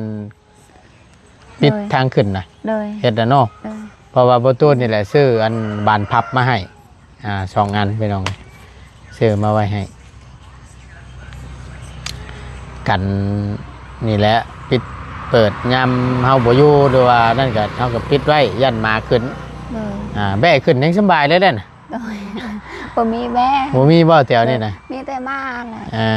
ປິດ ໂດຍ ທາງຂຶ້ນນະ ໂດຍ ເຮັດແລ້ວເນາະ ໂດຍ ເພາະວ່າບໍ່ຕູນນີ້ແຫຼະ ຊື້ອັນບານພັບມາໃຫ້ ອ່າ ສອງອັນພີ່ນ້ອງ ຊື້ມາໄວ້ໃຫ້ ກັນນີ້ແຫຼະ ປິດເປີດຍາມເຮົາບໍ່ຢູ່ ຫຼືວ່ານັ້ນກໍ ເຮົາກໍປິດໄວ້ ຢ້ານໝາຂຶ້ນ ໂດຍ ອ່າ ແບ້ຂຶ້ນຍັງສຳບາຍເລີຍເດ້ນະ ໂດຍ ບໍ່ມີແມ່ ບໍ່ມີບໍ່ແຖວນີ້ນະ? ໂດຍ ມີແຕ່ໝາແຫຼະ. ເອີ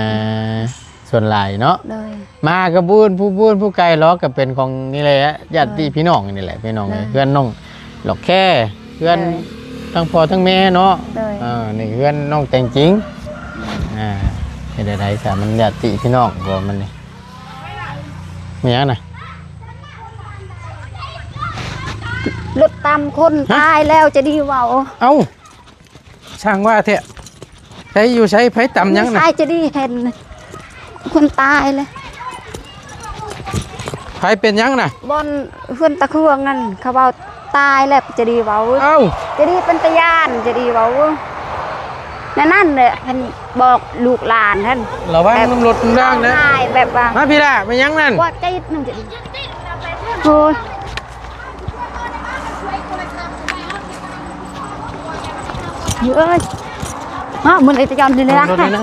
ສ່ວນຫຼາຍເນາະ. ໂດຍ ໝາກໍບຸນ ຜູ້ບຸນຜູ້ໄກ່ລອກກໍເປັນຂອງນີ້ແຫຼະ ຍາດຕິພີ່ນ້ອງນີ້ແຫຼະ ພີ່ນ້ອງເອີຍ. ໂດຍ ເຮືອນນ້ອງຫຼອກແຄ ເຮືອນ ໂດຍ ທັງພໍ່ທັງແມ່ເນາະ. ໂດຍ ເອີ ນີ້ເຮືອນນ້ອງແຕງຈິງ. ອ່າ ເຮັດໃດຊະ ມັນຍາດຕິພີ່ນ້ອງບໍ່ມັນນີ້. ແມ່ນຫຍັງນະ? ລົດຕຳຄົນ ຮະ? ຕາຍແລ້ວຈະດີເວົ້າ. ເອົ້າ ຊ່າງວ່າແທ້. ໃຜຢູ່ໃສ? ໃຜຕຳຫຍັງນະ? ຊາຍຈະດີເຫັນຄົນຕາຍເລີຍ. ໃຜເປັນຫຍັງນະ? ບ່ອນເຮືອນຕາເຄືອງນັ້ນ ເຂົາເວົ້າຕາຍແລ້ວຈະດີເວົ້າ. ເອົ້າ ຈະດີເປັນຕາຢ້ານ ຈະດີເວົ້າ. ແນວນັ້ນແຫຼະ ເພິ່ນບອກລູກຫຼານຫັ້ນ ລະວັງນຳລົດນຳລາງເດີ. ຮ້ອງໄຫ້ແບບວ່າ ມາພີ່ລະ ແມ່ນຫຍັງນັ້ນ? ປວດໃຈໜຶ່ງຈະດີ. ໂອ້ຍ ເອີຍ ມາ ມື້ນີ້ຕະຍອນດີເລີຍນະ ລົດນີ້ນະ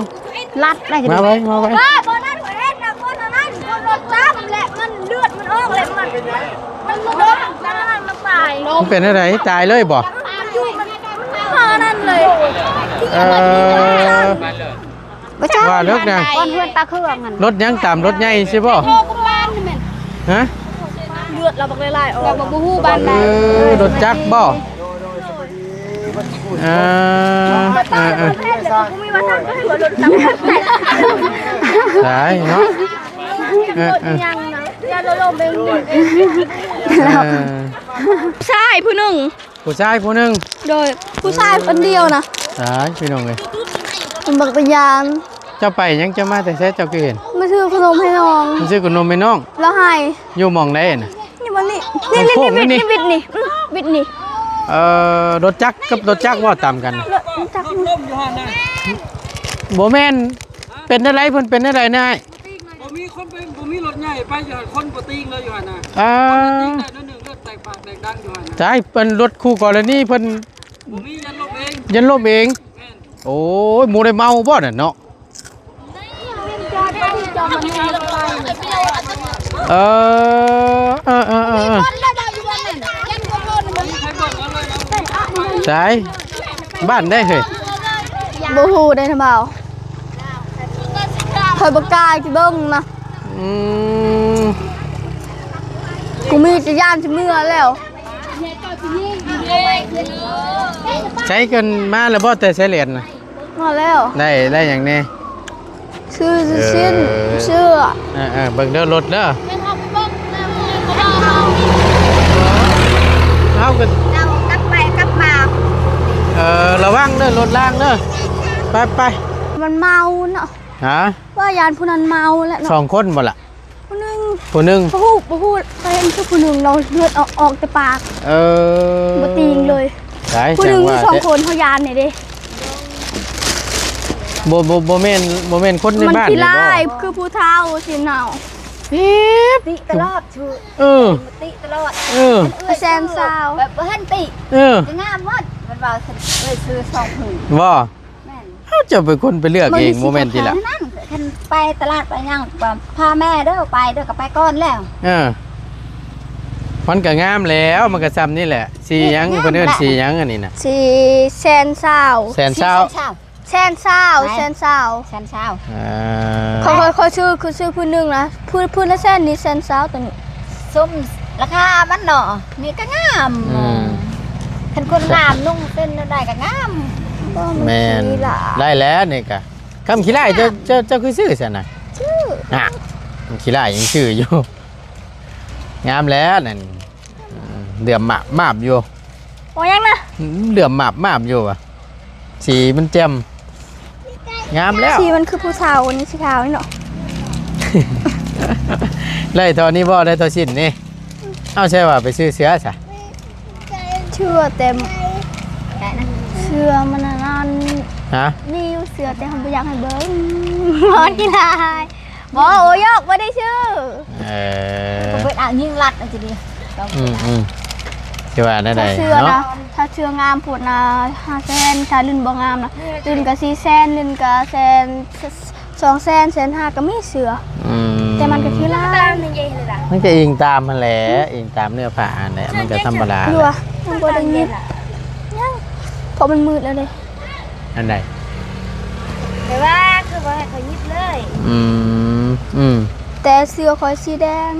ລັດໄດ້. ມາໄວ ມາໄວ. ເອີ ບໍ່ນັ້ນເຫັນນະ ຄົນນັ້ນຄົນລົດຕຳແຫຼະ ມັນເລືອດມັນອອກແຫຼະ ມັນ ມັນ ມັນລົດຕຳນັ້ນມັນຕາຍ. ມັນເປັນຈັ່ງໃດ? ຕາຍເລີຍບໍ່? ມັນຢູ່ ມັນ ມັນມານັ້ນເລີຍ. ເອີ ບໍ່ຈັກ ວ່າເລິກນະ ບ່ອນເຮືອນຕາເຄືອງຫັ້ນ. ລົດຫຍັງຕຳ? ລົດໃຫຍ່ຊິບໍ່? ຮະ? ເລືອດລາວບັກຫຼາຍໆອອກ ບໍ່ ບໍ່ຮູ້ບ້ານໃດ. ເອີ ລົດຈັກບໍ່? ເອີ ເອີ ເອີ ຕາຍເນາະ. ເອີ ເອີ ເອີ ຜູ້ຊາຍຜູ້ໜຶ່ງ ຜູ້ຊາຍຜູ້ໜຶ່ງ. ໂດຍ ຜູ້ຊາຍຄົນດຽວນະ. ຕາຍ ພີ່ນ້ອງເອີຍ ເປັນບັກຕາຢ້ານ. ເຈົ້າໄປຫຍັງ? ເຈົ້າມາແຕ່ໃສ? ເຈົ້າຄືເຫັນ? ມາຊື້ຂະໜົມໃຫ້ນ້ອງ. ມາຊື້ຂະໜົມໃຫ້ນ້ອງ. ລາວໃຫ້. ຢູ່ໝ່ອງໃດນະ? ນີ້ ນີ້ ນີ້ ນີ້ ວິດນີ້ ວິດນີ້. ເອີ ລົດຈັກກັບລົດຈັກບໍ່ຕຳກັນ? ລົດຈັກ. ລົມຢູ່ຫັ້ນນະ. ບໍ່ແມ່ນ ເປັນແນວໃດ? ເພິ່ນເປັນແນວໃດນາຍ? ບໍ່ມີຄົນໄປ ບໍ່ມີລົດໃຫຍ່ໄປຢູ່ຫັ້ນ ຄົນບໍ່ຕີງເລີຍຢູ່ຫັ້ນນະ. ອ່າ ຄົນບໍ່ຕີງໄດ້ໜ້ອຍໜຶ່ງ ເລືອດແຕກປາກແຕກດັງຢູ່ຫັ້ນນະ. ຕາຍ ເພິ່ນລົດຄູ່ກໍລະນີເພິ່ນ ບໍ່ມີ ຢ້ານລົມເອງ ຢ້ານລົມເອງ. ແມ່ນ. ໂອ້ຍ ໝູ່ໄດ້ເມົາບໍ່ນັ້ນເນາະ? ເອີ ເອີ ເອີ ເອີ ເອີ ຕາຍ ບ້ານໃດເຮີ້ຍ? ບໍ່ຮູ້ເດ້ນະບ່າວ. ຂ້ອຍບໍ່ກ້າຊິເບິ່ງນະ. ອືມ ກູມີແຕ່ຢ້ານຊິເມືອແລ້ວ. ໃຊ້ກັນມາແລ້ວບໍ່ ແຕ່ໄຊແລນນະ? ມາແລ້ວ. ໄດ້ ໄດ້ຫຍັງແດ່? ຊື້ຊີ້ນ ເອີ ຊື້ ເອີ ເອີ ເບິ່ງເດີລົດເດີ. ເຮົາກໍ ເຮົາກັບໄປກັບມາ. ເອີ ລະວັງເດີ ລົດລາງເດີ. ໄປ ໄປ. ມັນເມົາເນາະ. ຮະ? ວ່າຢ້ານຜູ້ນັ້ນເມົາແຫຼະເນາະ. ສອງຄົນບໍ່ລະ? ຜູ້ໜຶ່ງ ຜູ້ໜຶ່ງ ບໍ່ຮູ້ ບໍ່ຮູ້ ຂ້ອຍເຫັນຄືຜູ້ໜຶ່ງລາວເລືອດອອກ ອອກແຕ່ປາກ. ເອີ ບໍ່ຕີງເລີຍ. ຕາຍ ຜູ້ໜຶ່ງ ຈັ່ງວ່າ ມີສອງຄົນ ເຮົາຢ້ານນີ້ເດ້. ບໍ່ ບໍ່ ບໍ່ແມ່ນ ບໍ່ແມ່ນຄົນໃນບ້ານນີ້ບໍ່? ມັນຂີ້ຮ້າຍ ຄືຜູ້ເຖົ້າຊີ້ນະ. ຕິຕະຫຼອດ. ເອີ ຕິຕະຫຼອດ. ເອີ ແສນຊາວ ແບບບໍ່ເຫັນຕິ. ເອີ ງາມໝົດ ມັນວ່າ. ເອີ ຊື້ສອງຜູ້. ບໍ່ ແມ່ນ. ເຮົາເຈົ້າເປັນຄົນໄປເລືອກເອງ ບໍ່ແມ່ນຕິລະ? ນັ້ນ ຄັນໄປຕະຫຼາດໄປຫຍັງ ພາແມ່ເດີ ໄປເດີ ກໍໄປກ່ອນແລ້ວ. ເອີ ມັນກໍງາມແລ້ວ ມັນກໍຊ່ຳນີ້ແຫຼະ. ສີຫຍັງ? ເພິ່ນເອີ້ນສີຫຍັງອັນນີ້ນະ? ສີແສນຊາວ. ແສນຊາວ. ແສນຊາວ ແສນຊາວ ແສນຊາວ. ເອີ ຂ້ອຍ ຂ້ອຍ ຂ້ອຍຊື້ ຄືຊື້ພື້ນໜຶ່ງນະ ພື້ນ ພື້ນລະແສນ ນີ້ແສນຊາວ ໂຕນີ້. ສົມລາຄາມັນເນາະ ນີ້ກໍງາມ. ອືມ ຄັນຄົນງາມນຸ່ງເປັນແນວໃດກໍງາມ. ບໍ່ ມັນ ແມ່ນ ຂີ້ຫຼ້າຍ. ໄດ້ແລ້ວນີ້ກະ ຄຳຂີ້ຫຼ້າຍ ເຈົ້າ ເຈົ້າ ເຈົ້າຄືຊື້ຊັ້ນນະ? ຊື້ ນະ ຄຳຂີ້ຫຼ້າຍຍັງຊື້ຢູ່. ງາມແລ້ວນັ້ນ ເຫຼື້ອມມາບໆຢູ່. ໂອ້ ຫຍັງນະ? ເຫຼື້ອມມາບໆຢູ່ວ່າ ສີມັນແຈ່ມ ງາມແລ້ວ. ສີມັນຄືຜູ້ເຖົ້າ ອັນນີ້ສີຂາວນີ້ເນາະ. ໄດ້ທໍ່ນີ້ບໍ່? ໄດ້ທໍ່ສິ້ນນີ້. ເອົາ ໃຊ່ວ່າໄປຊື້ເສື້ອຊະ? ເສື້ອແຕ່ ເສື້ອມັນອັນນັ້ນ. ຮະ? ມີຢູ່ເສື້ອ ແຕ່ເຮົາບໍ່ຢາກໃຫ້ເບິ່ງ ຮ້ອນຂີ້ລາຍ. ບໍ່ ໂອ້ ຢອກ ບໍ່ໄດ້ຊື້. ເອີ ເປີດອ່າງຍິງລັດ ອັນຈະດີ. ອືມ ອືມ ຊິວ່າແນວໃດເນາະ? ຖ້າເສື້ອງາມໂພດນະ ຫ້າແສນ ຖ້າລື່ນບໍ່ງາມນະ ລື່ນກະສີ່ແສນ ລື່ນກະແສນ ສອງແສນ ແສນຫ້າ ກໍມີເສື້ອ. ອືມ ແຕ່ມັນກໍຂີ້ລາຍ. ມັນກໍອີງຕາມຫັ້ນແຫຼະ ອີງຕາມເນື້ອຜ້າຫັ້ນແຫຼະ ມັນກໍທຳມະດາ. ຢູ່ຫວະ ຍັງບໍ່ໄດ້ຍິບ ຍັງ. ເພາະມັນມືດແລ້ວເດ້. ອັນໃດ? ແຕ່ວ່າຄືບໍ່ໃຫ້ເຂົາຫຍິບເລີຍ. ອືມ ອືມ. ແຕ່ເສື້ອຂ້ອຍສີແດງ.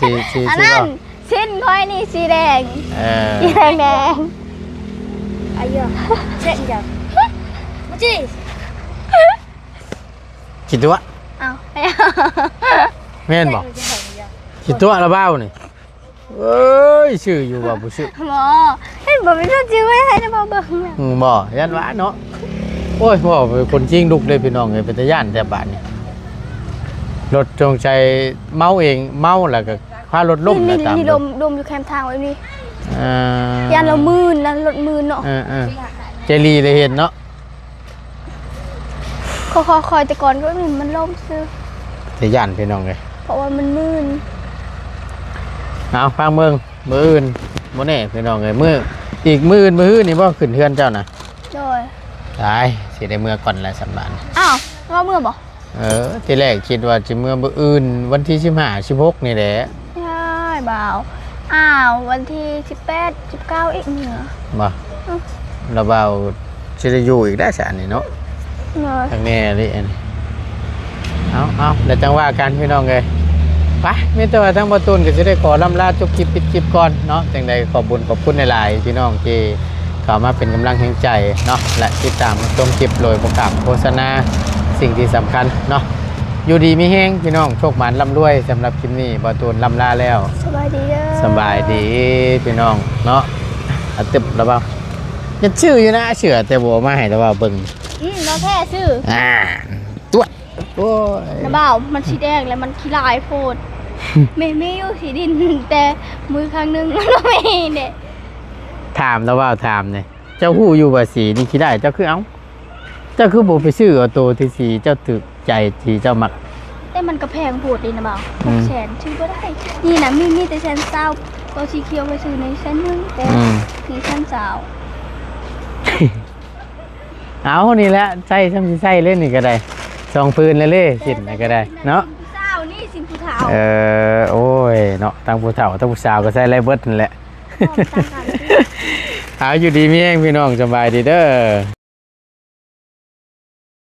ສີ ສີ ສີ ອັນນັ້ນ ສິ້ນຂ້ອຍນີ້ສີແດງ. ເອີ ສີແດງແດງ. ອາຍຸ ເຊັນຈັງ ມາຈີ ຂີ້ຕົວະ. ອ້າວ ແມ່ນບໍ່? ຂີ້ຕົວະລະບ່າວນີ້. ເອີຍ ຊື່ຢູ່ບໍ່? ບໍ່ຊື່. ບໍ່ ເຫັນບໍ່ ມີຄົນຊື່ໄວ້ໃຫ້ນຳເຮົາເບິ່ງ. ອືມ ບໍ່ ຢ້ານວ່າເນາະ. ໂອ້ຍ ເວົ້າເປັນຄົນຈິງລຸກເດ້ພີ່ນ້ອງເອີຍ ເປັນຕາຢ້ານແທ້ບາດນີ້. ລົດສົງໄສເມົາເອງ ເມົາແລ້ວກໍພາລົດລົ້ມ ນີ້ ແລ້ວຕາມ ນີ້ລົມ ລົມຢູ່ແຄມທາງແບບນີ້. ອ່າ ຢ້ານລະມື່ນນະ ລົດມື່ນເນາະ. ເອີໆ ເຈລີໄດ້ເຫັນເນາະ. ຄ່ອຍໆ ແຕ່ກ່ອນກໍມັນລົ້ມຊື່ ແຕ່ຢ້ານພີ່ນ້ອງເອີຍ ເພາະວ່າມັນມື່ນ. ເອົາ ຟັງເບິ່ງ ມື້ອື່ນບໍ່ແນ່ພີ່ນ້ອງເອີຍ ມື້ ອີກມື້ອື່ນ ມື້ຮືນີ້ບໍ່ ຂຶ້ນເຮືອນເຈົ້ານະ? ໂດຍ. ຕາຍ ຊິໄດ້ເມືອກ່ອນແຫຼະ ສຳບານ. ອ້າວ ເວົ້າເມືອບໍ່? ເອີ ທີແລກຄິດວ່າຊິເມືອມື້ອື່ນ ວັນທີສິບຫ້າ ສິບຫົກນີ້ແຫຼະ. ຍາຍບ່າວ ອ້າວ ວັນທີສິບແປດ ສິບເກົ້າອີກເມືອ. ບໍ່ ອືມ ລະບ່າວຊິໄດ້ຢູ່ອີກໄດ້ຊະອັນນີ້ເນາະ. ໂດຍ. ທາງແມ່ນີ້ອັນນີ້ ເອົາ ເອົາ ແລ້ວຈັ່ງວ່າກັນພີ່ນ້ອງເອີຍ. ໄປ ມີແຕ່ວ່າທາງບ່າວຕູນກໍຊິໄດ້ຂໍລ່ຳລາຈົບຄລິບ ປິດຄລິບກ່ອນເນາະ. ຈັ່ງໃດຂອບບຸນຂອບຄຸນຫຼາຍໆ ພີ່ນ້ອງທີ່ເຂົ້າມາເປັນກຳລັງແຮງໃຈເນາະ ແລະ ຕິດຕາມຊົມຄລິບໂດຍບໍ່ຂາມໂຄສະນາ. ສິ່ງທີ່ສຳຄັນເນາະ ຢູ່ດີມີແຮງພີ່ນ້ອງ ໂຊກໝານລ່ຳລວຍ. ສຳລັບຄລິບນີ້ບ່າວຕູນລ່ຳລາແລ້ວ. ສະບາຍດີເດີ ສະບາຍດີພີ່ນ້ອງເນາະ. ອາ ຕຶບລະບ່າວ ຍັງຊື້ຢູ່ນະ ເສື້ອ ແຕ່ບໍ່ເອົາມາໃຫ້ລະບ່າວເບິ່ງ. ອືມ ລາວແທ້ຊື້. ອ່າ ຕົວະ ໂອ້ຍ ລະບ່າວ ມັນສີແດງ ແລະ ມັນຂີ້ລາຍໂພດ. ມີ ມີຢູ່ສີດິນ ແຕ່ມື້ຄັ້ງໜຶ່ງມັນບໍ່ມີເດ້. ຖາມລະບ່າວ ຖາມແດ່ ເຈົ້າຮູ້ຢູ່ວ່າສີນີ້ຂີ້ລາຍ ເຈົ້າຄືເອົາ ເຈົ້າຄືບໍ່ໄປຊື້ເອົາໂຕທີ່ສີເຈົ້າຖືກໃຈ ທີ່ເຈົ້າມັກ? ແຕ່ມັນກໍແພງໂພດເດ້ນະບ່າວ. ອືມ ຫົກແສນ ຊື້ບໍ່ໄດ້. ນີ້ນະ ມີ ມີແຕ່ແສນຊາວ ໂຕສີຂຽວກໍຊື້ໃນແສນໜຶ່ງ ແຕ່ ອືມ ນີ້ແສນຊາວ. ເອົາ ນີ້ແຫຼະ ໃສ່ຊ່ຳຊິໃສ່ເລີຍ ນີ້ກໍໄດ້ ສອງຜືນເລີຍ ສິ້ນກໍໄດ້ເນາະ. ຜູ້ສາວນີ້ ສິ້ນຜູ້ເຖົ້າ. ເອີ ໂອ້ຍເນາະ ທັງຜູ້ເຖົ້າທັງຜູ້ສາວກໍໃສ່ໄດ້ເບິດຫັ້ນແຫຼະ. ເອົາ ຢູ່ດີມີແຮງພີ່ນ້ອງ ສະບາຍດີເດີ.